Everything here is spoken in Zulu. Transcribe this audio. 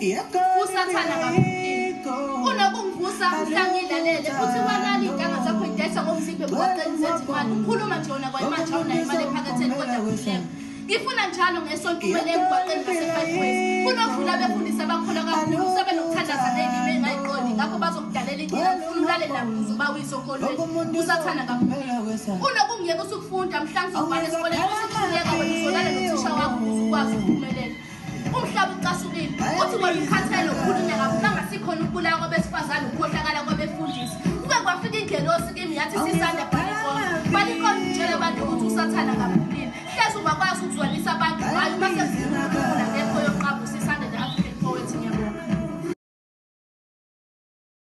Usathana kakhulu. Unokungivusa mhla ngilalele futhi walala iy'ntanga zakho idayisa ngomzimba emgwaqeni zenza imali. Ukhuluma nje wona kwayimanje awunayo imali ephaketheni kodwa khululeka. Ngifuna njalo ngesonto umele emgwaqeni ngase-Five Ways. Kunokudlula abefundisi abakholwa kakhulu sebenokuthandaza ney'limi ey'ngayiqondi ngakho bazokudalela inkinga. Ngifuna ulale nabo ukuze ubawise okholweni. Usathana kakhulu. Unokungiyeka usukufunda mhla ngizobhala esikoleni usukhuleka wena uzolala nothisha wakho ukuze ukwazi ukuphumelela. Umhlaba ucasukile uthi wena ukhathele ukhulunywa kakhulu angasikhona ukubulawa kwabesifazane ukukhohlakala kwabefundisi. Kuke kwafika ingelosi kimi yathi sisanda bhala inkondlo. Bhala inkondlo utshele abantu ukuthi usathana kaphumile. Hlezi ungakwazi ukuzwanisa abantu.